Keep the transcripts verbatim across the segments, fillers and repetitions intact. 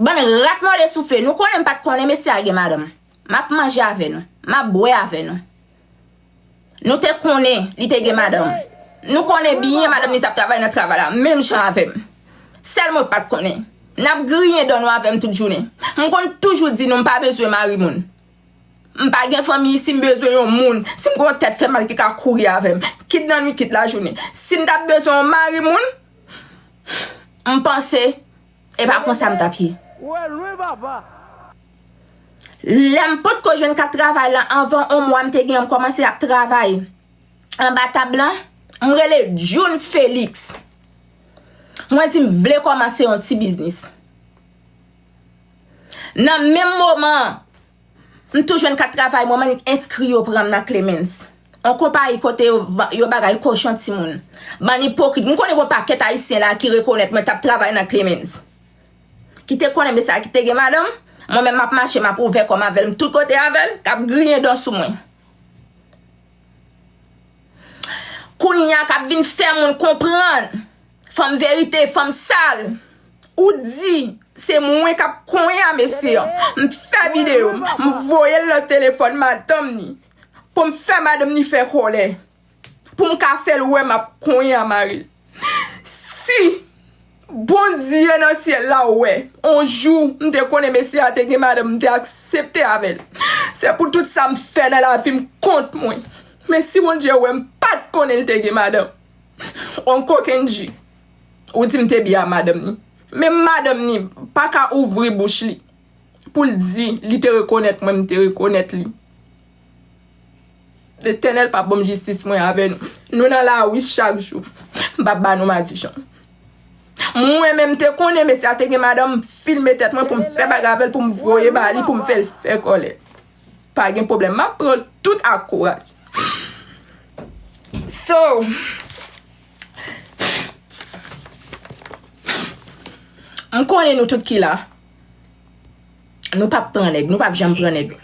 Bann rat mòde soufle, nou konnen m pa t konnen mesye a gen madanm. M ap manje avè nou. M ap bwè avè nou. Nou te konnen li te gen madanm. Nou konnen byen madanm li t ap travay nan travay la, menm jan avè m. Sèl mwen pa t konnen. N ap griyen dan nou avè m tout jounen. M konn toujou di nou m pa bezwen mari moun. M pa gen fanmi, si m bezwen yon moun, si m gen yon tèt fè mal ki ka kouri avè m, kit nan nuit, kit lajounen. Si m t ap bezwen yon mari moun, m panse e pa konsa m t ap ye. Lè m potko jwenn kat travay la, anvan yon mwa m te gen, m kòmanse ap travay anba tab la, m rele June Felix. Mwen di m vle kòmanse yon ti biznis. Nan menm moman an, m tou jwenn kat travay mwen, m annik enskri yo pran m nan Clemens. Yon konpayi kote yo, va- yo bagay kochon timoun. Bann ipokrit. M konnen gon pakèt Ayisyen la ki rekonèt mwen t ap travay nan Clemens. Ki te konnen mesye a ki te gen madanm, mwen menm m ap mache, m ap ouvè kò m avè l, m tout kote avè l, k ap griyen dan sou mwen. Kounye a k ap vin fè moun konprann. Fanm verite, fanm sal. Ou di, se mwen k ap konyen a mesye an. M fè videyo, m voye l nan telefòn madanm ni. Pou m fè madanm ni fè kòlè. Pou m ka fè l wè m ap konyen a mari l. Si Bondye nan syèl la wè, on jou, m te konnen mesye a te gen madanm, m te aksepte avè l. Se pou tout sa m fè nan lavi m kont mwen. Men si Bondye wè m pa t konnen l te gen madanm, on kokenn ji, ou di m te byen a madanm ni. Men madanm ni pa ka ouvri bouch li pou l di li te rekonèt mwen, m te rekonèt li. Letènèl pa ban m jistis mwen avè nou. Nou nan lari chak jou. M p ap ba nou madichon. Mwen menm te konnen mesye a te gen madanm, m filme tèt mwen pou m fè bagay avè l, pou m voye ba li, pou m fè l fè kòlè. Pa gen pwoblèm. M ap pran tout ak kouraj. So, m konnen nou tout ki la. Nou p ap pran nèg, nou p ap janm pran nèg.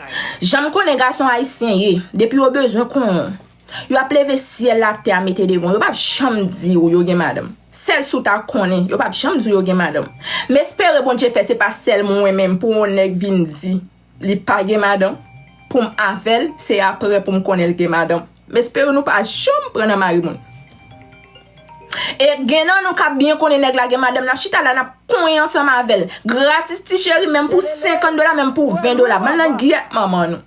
Jan m konnen gason ayisyen ye, depi yo bezwen konyen w, yo ap leve syèl la ak tè a mete devan w. Yo p ap janm di w yo gen madanm. Sèl si w ta konnen, yo p ap janm di w yo gen madanm. M espere Bondye fè se pa sèl mwen menm pou yon nèg vin di li pa gen madanm, pou m avè l, se aprè pou m konnen l gen madanm. M espere nou pa janm pran nan mari moun. E gen nan nou k ap byen konnen nèg la gen madanm, n ap chita la, n ap konyen ansanm avè l. Gratis ti cheri, menm pou senkant dola, menm pou ven dola. Bann langyèt manman nou.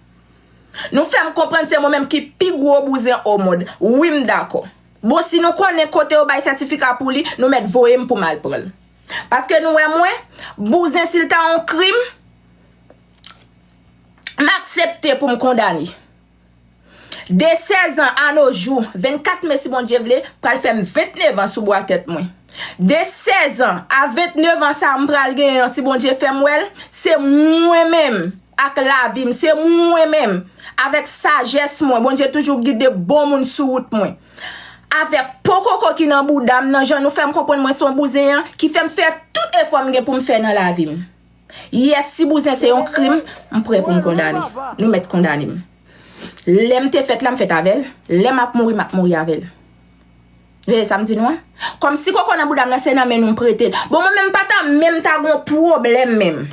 Nou fè m konprann se mwen menm ki pi gwo bouzen o mond. Wi, m dakò. Bon, si nou konnen kote yo bay sètifika pou li, nou mèt voye m pou m al pran l. Paske nou wè mwen, bouzen si l ta yon krim, m aksepte pou m kondane. De sèz an a no jou, vennkat me si Bondye vle, pral fè m vennèf an sou bwa tèt mwen. De sèz an a vennèf an sa a m pral genyen an, si Bondye fè m wè l, se mwen menm ak lavi m, se mwen menm avèk sajès mwen, Bondye toujou gide bon moun sou wout mwen. Avèk po koko ki nan bouda m nan, jan nou fè m konprann mwen se yon bouzen an, ki fè m fè tout efò m gen pou m fè nan lavi m. Yès, si bouzen se yon krim, m prè pou m kondane. Nou mèt kondane m. Lè m te fèt la, m fèt avè l. Lè m ap mouri, m ap mouri avè l. Veye sa m di nou an. Kòm si koko nan bouda m nan, se nan men nou m prete l. Bon, mwen menm pa ta menm ta gon pwoblèm menm.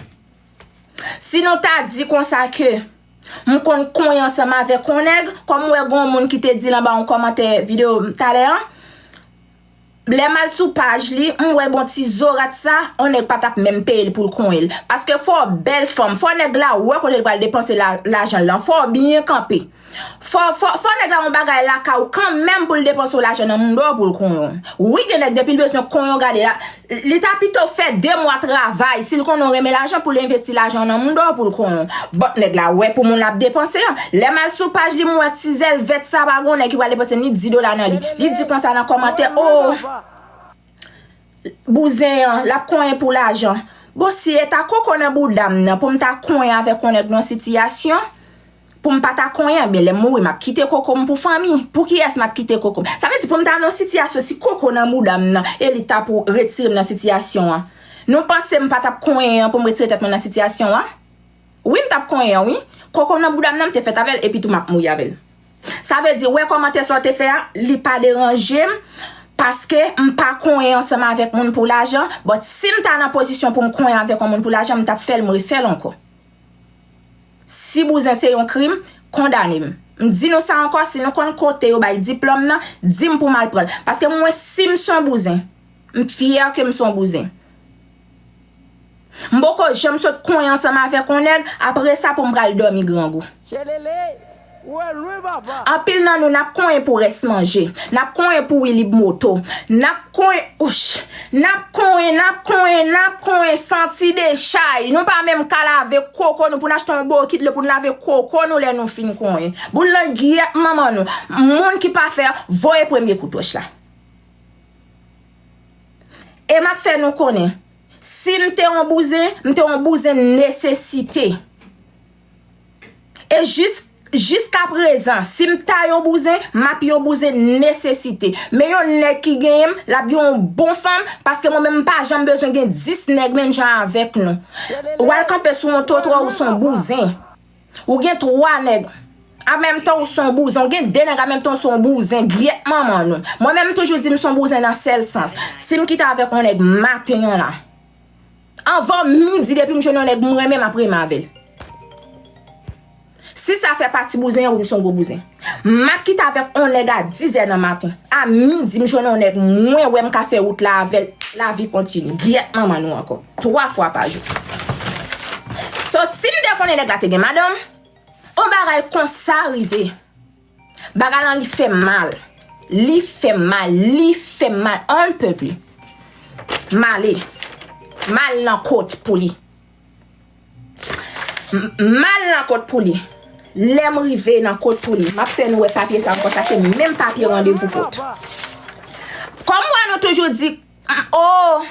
Si nou ta di konsa ke m konn konyen ansanm avèk yon nèg, kòm m wè gon moun ki te di l anba yon kòmantè videyo m talè an, lè m al sou paj li, m wè bon ti zorat sa, on nèg pa t ap menm peye l pou l konyen l. Paske fò w bèl fanm, fò nèg la wè kote l pral depanse la, lajan l lan, fò w byen kanpe. Fò, fò, fò nèg la yon bagay lakay ou kanmenm pou l depanse w lajan nan mouda w pou l konyen w. Wi, gen nèg depi l bezwen konyen w gade la, li ta pito fè de mwa travay, si l konnen w renmen lajan, pou l envesti lajan nan mouda w pou l konyen w. But nèg la wè pou moun l ap depanse an. Lè m al sou paj li, m wè ti zèl vèt sa pa gon nèg ki pral depanse ni dis dola nan li. Li di konsa nan kòmantè, o, bouzen an, l ap konyen pou lajan. Bon, si e ta koko nan bouda m nan, pou m ta konyen avèk yon nèg nan sitiyasyon, pou m pa ta konyen, men lè m mouri, m ap kite koko m pou fanmi. Pou kiyès m ap kite koko m? Sa vle di pou m ta nan yon sitiyasyon, si koko nan bouda m nan, e li ta pou retire m nan sitiyasyon an. Nou panse m pa t ap konyen an pou m retire tèt mwen nan sitiyasyon an? Wi, m t ap konyen an, wi. Koko nan bouda m nan, m te fèt avè l, epi tou m ap mouri avè l. Sa vle di, wè kòmantè sa w te fè a, li pa deranje m. Paske m pa konyen ansanm avèk moun pou lajan, but si m ta nan pozisyon pou m konyen avèk yon moun pou lajan, m t ap fè l, m refè l ankò. Si bouzen se yon krim, kondane m. M di nou sa ankò, si nou konn kote yo bay diplòm nan, di m pou m al pran l. Paske mwen, si m se yon bouzen, m fyè ke m se yon bouzen. M poko janm sot konyen ansanm avèk yon nèg, apre sa pou m pral dòmi grangou. Tchelele, ou wè lwen papa. Anpil nan nou, n ap konyen pou rès manje. N ap konyen pou wi lib moto. N ap konyen, ouch. N ap konyen, n ap konyen, n ap konyen santi dechay. Nou pa menm ka lave koko nou pou n achte yon bokit dlo pou n lave koko nou lè nou fin konyen. Boul nan gyèt manman nou. Moun ki pa fè, voye premye kout wòch la. E m ap fè nou konnen, si m te yon bouzen, m te yon bouzen nesesite. E jis, jiskaprezan, si m ta yon bouzen, m ap yon bouzen nesesite. Men yon nèg ki genyen m, l ap gen yon bon fanm, paske mwen menm m pa janm bezwen gen dis nèg menm jan avèk nou. Ou al kanpe sou yon twotwa ou se yon bouzen. Ou gen twa nèg. An menm tan ou se yon bouzen. Ou gen de nèg an menm tan ou se yon bouzen. Gyèt manman nou. Mwen menm m toujou di m se yon bouzen nan sèl sans. Si m kite avèk yon nèg maten an la, anvan midi depi m jwenn yon nèg m renmen m ap renmen avè l. Si sa fè pati bouzen an, wi m se yon gwo bouzen. M ap kite avèk yon nèg a dizè nan maten. A midi m jwenn yon nèg mwen wè m ka fè wout la avè l. Lavi kontini. Gyèt manman nou ankò. Twa fwa pa jou. So, si m te konnen nèg la te gen madanm, yon bagay konsa rive. Bagay lan li fè m mal. Li fè m mal. Li fè m mal. On ne peut plus. M ale. M al nan kot pou li. M, m al nan kot pou li. Lè m rive nan kot pou li, m ap fè nou wè papye sa ankò. Sa se menm papye randevou kot. Kòm w wè nou toujou di, oh,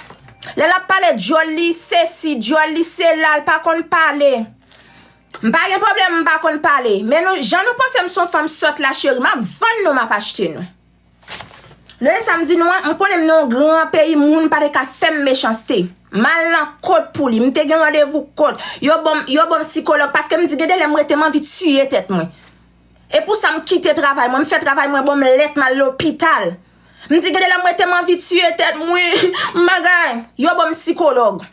lè l ap pale dyòl li sesi, dyòl li sela, l pa konn pale. M pa gen pwoblèm, m pa konn pale. Men nou, jan nou panse m se yon fanm sòt la, cheri, m ap vann nou, m ap achte nou. Lè sa m di nou an, m konnen m nan yon gran peyi, moun pa te ka fè m mechanste. M al nan kot pou li, m te gen randevou kot. Yo ban m, yo ban m sikològ, paske m di gen de lè m rete m anvi tiye tèt mwen. E pou sa m kite travay mwen, m fè travay mwen, ban m lèt m al lopital. M di gen de lè m rete m anvi tiye tèt mwen, m bagay. Yo ban m sikològ.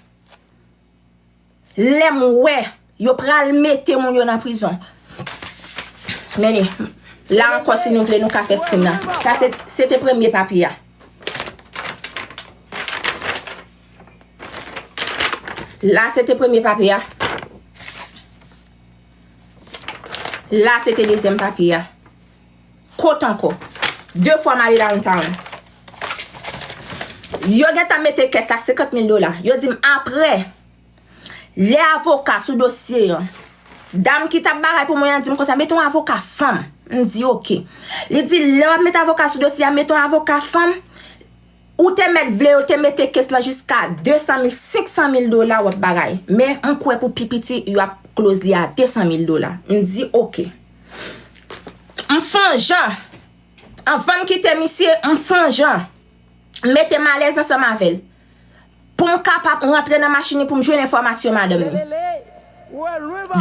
Lè m wè yo pral mete moun yo nan prizon. Men li, la ankò, si nou vle, nou ka fè screen nan. Sa se, se te premye papye a. La se te premye papye a. La se te dezyèm papye a. Kot ankò. De fwa m ale downtown. Yo gentan mete kès la senkant mil dola. Yo di m apre, lè avoka sou dosye an, dam ki t ap bagay pou mwen an di m konsa, mete yon avoka fanm. M di oke. Li di lè w ap mete avoka sou dosye a, mete yon avoka fanm. Ou te mèt vle yo te mete kès lan jiska de san mil, senk san mil dola w ap bagay. Men m kwè pou pi piti yo ap close li a de san mil dola. M di oke. M fè yon jan. Anvan m kite misye, m fè yon jan. M mete m alèz ansanm avè l. Pou m kapab rantre nan machin li pou m jwenn enfòmasyon madanm li.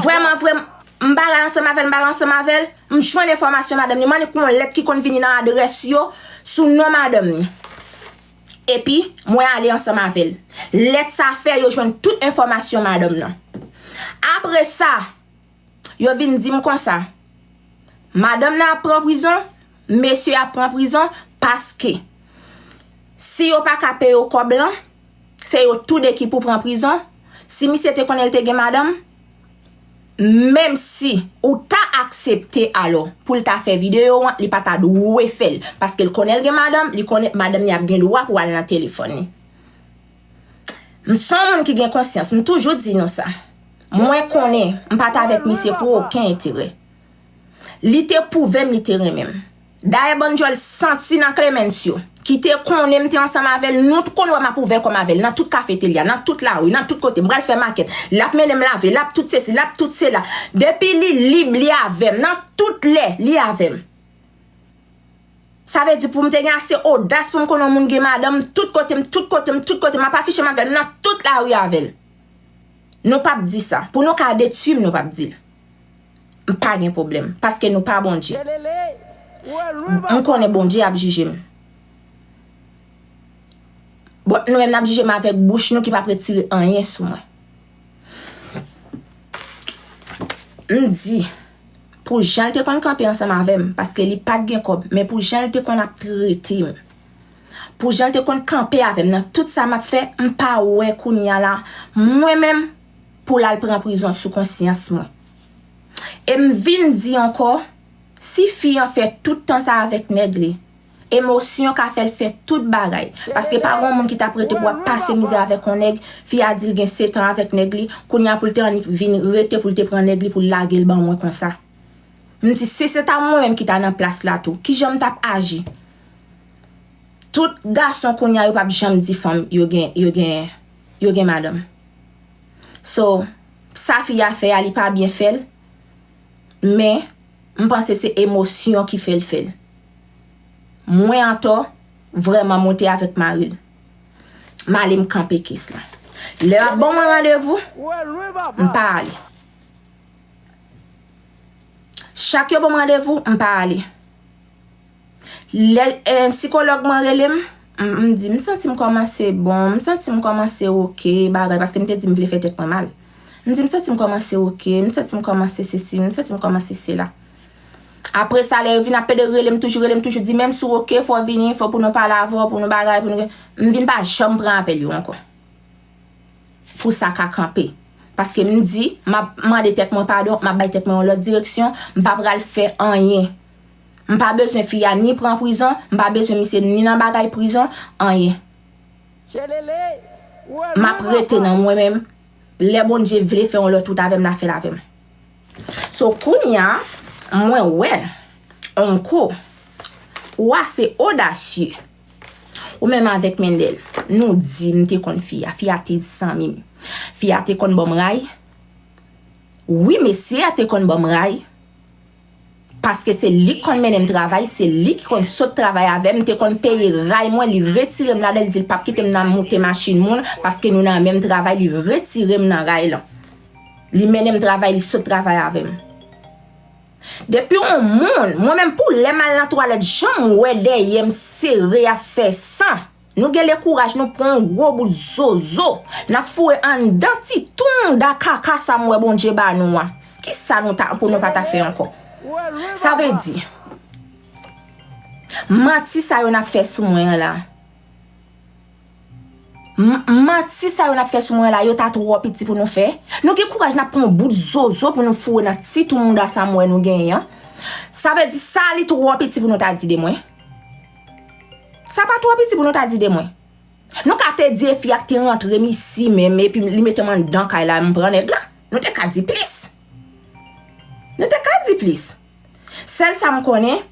Vrèman vre, m bagay ansanm avè l, m bagay ansanm avè l, m jwenn enfòmasyon madanm li. M annik yon lèt ki konn vini nan adrès yo sou non madanm li. Epi, mwen ale ansanm avè l. Lèt sa fè yo jwenn tout enfòmasyon madanm nan. Apre sa, yo vin di m konsa, madanm nan ap pran prizon, mesye ap pran prizon, paske si yo pa ka peye w kòb lan, se yo toude ki pou pran prizon. Si misye te konnen l te gen madanm, menm si ou ta aksepte alò pou l ta fè videyo an, li pa ta dwe fè l, paske l konnen l gen madanm, li konnen madanm li ap gen dwa pou al nan telefòn li. M se yon moun ki gen konsyans, m toujou di nou sa. Mwen konnen m pa t avèk misye pou okenn enterè. Li te pwouve m li te renmen m. Dayè bann djòl santi nan Clemens yo, ki te konnen m te ansanm avè l, nou t konn wè m ap ouvè kò m avè l nan tout kafeterya, nan tout lari, nan tout kote. M pral fè makèt. L ap mennen m lave, l ap tout sesi, l ap tout sela. Depi li lib, li avè m nan tout lè, li avè m. Sa vle di pou m te gen ase odas pou m konnen yon moun gen madanm, tout kote m, tout kote m, tout kote m ap afiche m avè l nan tout lari avè l. Nou p ap di sa. Pou nou ka detwi m, nou p ap di l. M pa gen pwoblèm, paske nou pa Bondye. M konnen Bondye ap jije m. Nou menm n ap jije m avèk bouch nou ki p ap retire anyen sou mwen. M di, pou jan l te konn kanpe ansanm avè m, paske li pa t gen kòb, men pou jan l te konn ap trete m, pou jan l te konn kanpe avè m nan tout sa m ap fè, m pa wè kounye a la, mwen menm, pou l al pran prizon sou konsyans mwen. E m vin di ankò, si fi an fè tout tan sa avèk nèg li, emosyon ka fè l fè tout bagay. Paske pa gen moun ki t ap rete pou ap pase mizè avèk yon nèg, fi a di l gen sèt an avèk nèg li, kounye a pou l te annik vin rete pou l te pran nèg li pou l lage l ban mwen konsa. M di, si se ta mwen menm ki ta nan plas la tou, kijan m t ap aji? Tout gason kounye a yo p ap janm di fanm yo gen, yo gen, yo gen madanm. So, sa fi a fè a, li pa byen fè l, men m panse se emosyon ki fè l fè l. Mwen antò, vrèman, mwen te avèk mari l. M ale m kanpe kes la. Lè y ap ban mwen randevou, m pa ale. Chak yo ban m randevou, m pa ale. Lè, eh, sikològ mwen rele m, m, m di, m santi m kòmanse bon, m santi m kòmanse oke, bagay, paske m te di m vle fè tèt mwen mal. M di, m santi m kòmanse oke, m santi m kòmanse sesi, m santi m kòmanse sela. Apre sa, lè yo vin ap pede rele m toujou, rele m toujou, di, menm si w oke, fò w vini, fò pou nou pale avè w, pou nou bagay, pou nou, m vin pa janm pran apèl yo ankò. Pou sa ka kanpe. Paske m di, m ap mande tèt mwen padon, m ap bay tèt mwen yon lòt direksyon, m pa pral fè anyen. M pa bezwen fi a ni pran prizon, m pa bezwen misye ni nan bagay prizon, anyen. M ap rete nan mwen menm. Lè Bondye vle fè yon lòt wout avè m, l a fè l avè m. So, kounye a, mwen wè, Onko, ou ase odasye. Ou menm avèk Mendel, nou di m te konn fi a, fi a te zanmi m. Fi a te konn ban m ray. Wi, mesye a te konn ban m ray. Paske se li k konn mennen m travay, se li ki konn sot travay avè m, te konn peye ray mwen, li retire m ladan, li di l p ap kite m nan moute machin moun, paske nou nan menm travay, li retire m nan ray lan. Li mennen m travay, li sot travay avè m. Depi yon moun, mwen menm pou lè m al nan twalèt, jan m wè dèyè m sere ap fè san. Nou gen le kouraj, nou pran yon gwo bout zozo, n ap foure anndan ti tou mounda kaka sa m wè Bondye ba nou an. Kisa nou ta, pou nou pa ta fè ankò? Sa vle di, manti sa yo n ap fè sou mwen an la. M-, manti sa yo n ap fè sou mwen la, yo ta twò piti pou nou fè. Nou gen kouraj, n ap pran yon bout zozo pou nou foure nan ti tou mounda sa m wè nou genyen an. Sa vle di sa li twò piti pou nou ta di de mwen. Sa pa twò piti pou nou ta di de mwen. Nou ka te di e fi a k te rantre m isi menm, epi li mete m anndan kay la, m pran nèg la. Nou te ka di plis. Nou te ka di plis. Sèl sa m konnen,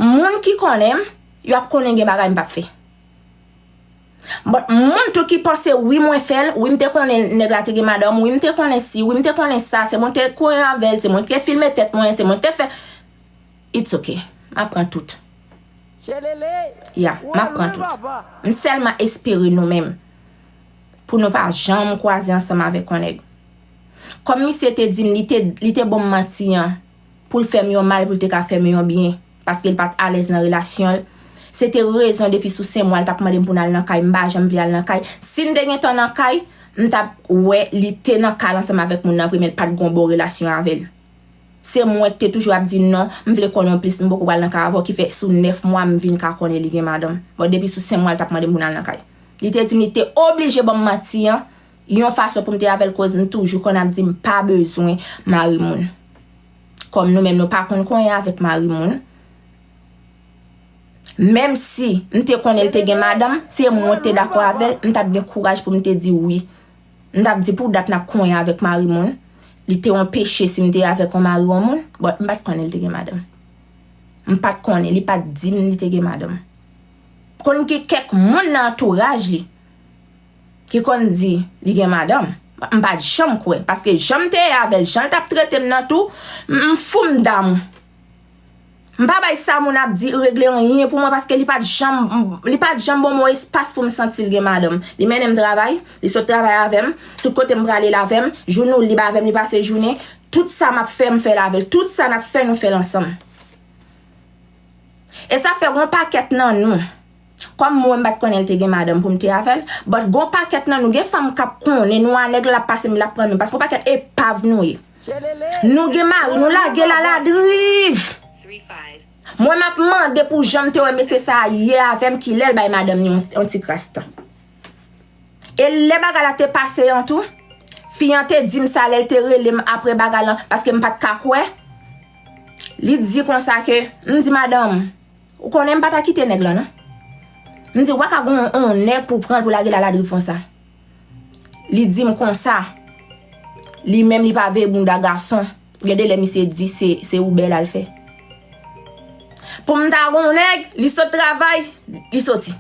moun ki konnen m, yo ap konnen gen bagay m p ap fè. But moun tou ki panse wi mwen fè l, wi m te konnen nèg la te gen madanm, wi m te konnen si, wi m te konnen sa, se mwen te konnen avè l, se mwen te filme tèt mwen, se mwen te fè. It's ok. M ap pran tout. Ya, m ap pran tout. M sèlman espere nou menm pou nou pa janm kwaze ansanm avèk yon nèg. Kòm misye te di m, li te, li te ban m manti an, pou l fè m yon mal, pou l te ka fè m yon byen, paske l pa t alèz nan relasyon l. Se te rezon depi sou senk mwa l t ap mande m pou n al nan kay, m pa janm vle al nan kay. Si n te gentan nan kay, m t ap wè li te nan kay la ansanm avèk moun nan vre, men l pa t gon bon relasyon avè l. Se mwen ki te toujou ap di non, m vle konnen w plis, m poko pral nan kay avè w, ki fè sou nèf mwa m vin ka konnen li gen madanm. Bon, depi sou senk mwa l t ap mande m pou n al nan kay. Li te di m li te oblije ban m manti an, yon fason pou m te avè l koz m toujou konn ap di m pa bezwen mari moun. Kòm nou menm nou pa konn konyen avèk mari moun. Menm si m te konnen l te gen madanm, se mwen te dakò avè l, m t ap gen kouraj pou m te di wi. M t ap di pou dat n ap konyen avèk mari moun. Li te yon peche si m te avèk yon mari yon moun. But m pa t konnen l te gen madanm. M pa t konnen, li pa t di m li te gen madanm. Konn gen kèk moun nan antouraj li ki konn di li gen madanm. M pa t janm kwè, paske jan m te ye avè l, jan l t ap trete m nan tou, m, m fou m damou. M pa bay sa moun ap di regle anyen pou mwen, paske li pa t janm, li pa t janm ban m yon espas pou m santi l gen madanm. Li mennen m travay, li sot travay avè m, tout kote m prale l avè m, jou nou lib avè m, li pase jounen, tout sa m ap fè, m fè l avè l, tout sa n ap fè, nou fè l ansanm. E sa fè yon pakèt nan nou, Kòm mwen, m pa t konnen l te gen madanm pou m te avè l. But gon pakèt nan nou gen fanm k ap konnen nou a nèg la, l ap pase m, l ap pran menm. Paske gon pakèt epav nou ye. Nou gen mari, nou lage laladriv. Mwen, m ap mande pou jan m te wè mesye sa a ye avè m, kilè l bay madanm li yon, yon ti kras tan. E lè bagay la te pase an tou, fi an te di m sa lè l te rele m apre bagay lan, paske m pa t ka kwè. Li di konsa ke, m di, "Madanm, ou konnen m pa ta kite nèg lan, non." M di, "Ou pa ka gon yon nèg pou pran l pou lage laladriv konsa." Li di m konsa, li menm li pa veye bounda gason. Gen de lè misye di se, se Uber l al fè. Pou m ta gon nèg, li sot travay, li soti.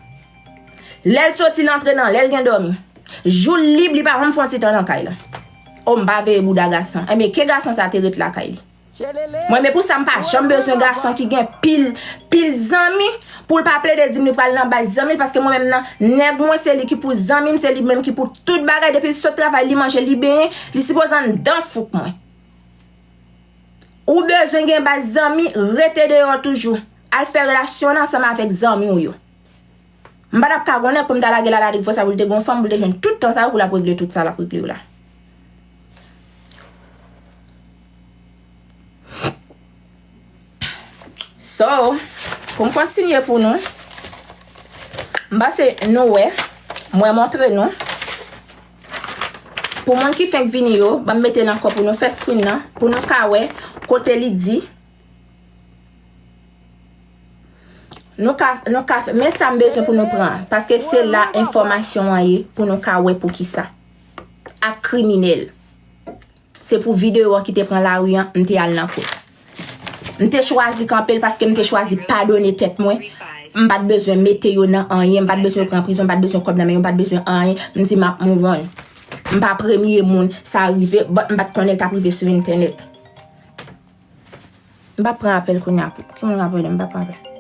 Lè l soti, l antre nan, lè l gen dòmi. Jou l lib, li pa janm fè yon ti tan nan kay la. O, m pa veye bouda gason. Enben, ke gason sa te ret lakay li. Mwen, men pou sa, m pa janm bezwen gason ki gen pil, pil zanmi, pou l pa plede di m li pral nan bay zanmi l, paske mwen menm nan, nèg mwen, se li ki pou zanmi m, se li menm ki pou tout bagay, depi l sot travay, li manje, li benyen, li sipoze anndan fouk mwen. Ou bezwen gen bay zanmi, rete deyò toujou. Al fè relasyon ansanm avèk zanmi w yo. M pa t ap ka gon nèg pou m ta lage laladriv konsa pou l te gon fanm, pou l te jwenn tout tan sa yo pou l ap regle tout sa l ap regle yo la. So, pou m kontinye pou nou, m panse nou wè, mwen montre nou. Pou moun ki fenk vini yo, ban m mete l ankò pou nou fè screen nan, pou nou ka wè kote li di. Nou ka, nou ka fè, men sa m bezwen pou nou pran, paske se la enfòmasyon an ye, pou nou ka wè poukisa. Ak kriminèl. Se pou videyo an ki te pran lari an, m te al nan kot. M te chwazi kanpe l paske m te chwazi padone tèt mwen. M pa t bezwen mete yo nan anyen, m pa t bezwen yo pran prizon, m pa t bezwen kòb nan men yo, m pa t bezwen anyen. M di m ap move on. M pa premye moun sa rive, but m pa t konnen l t ap rive sou entènèt. M pa pran apèl kounye a. Ki moun k ap rele m? M pa pran apèl.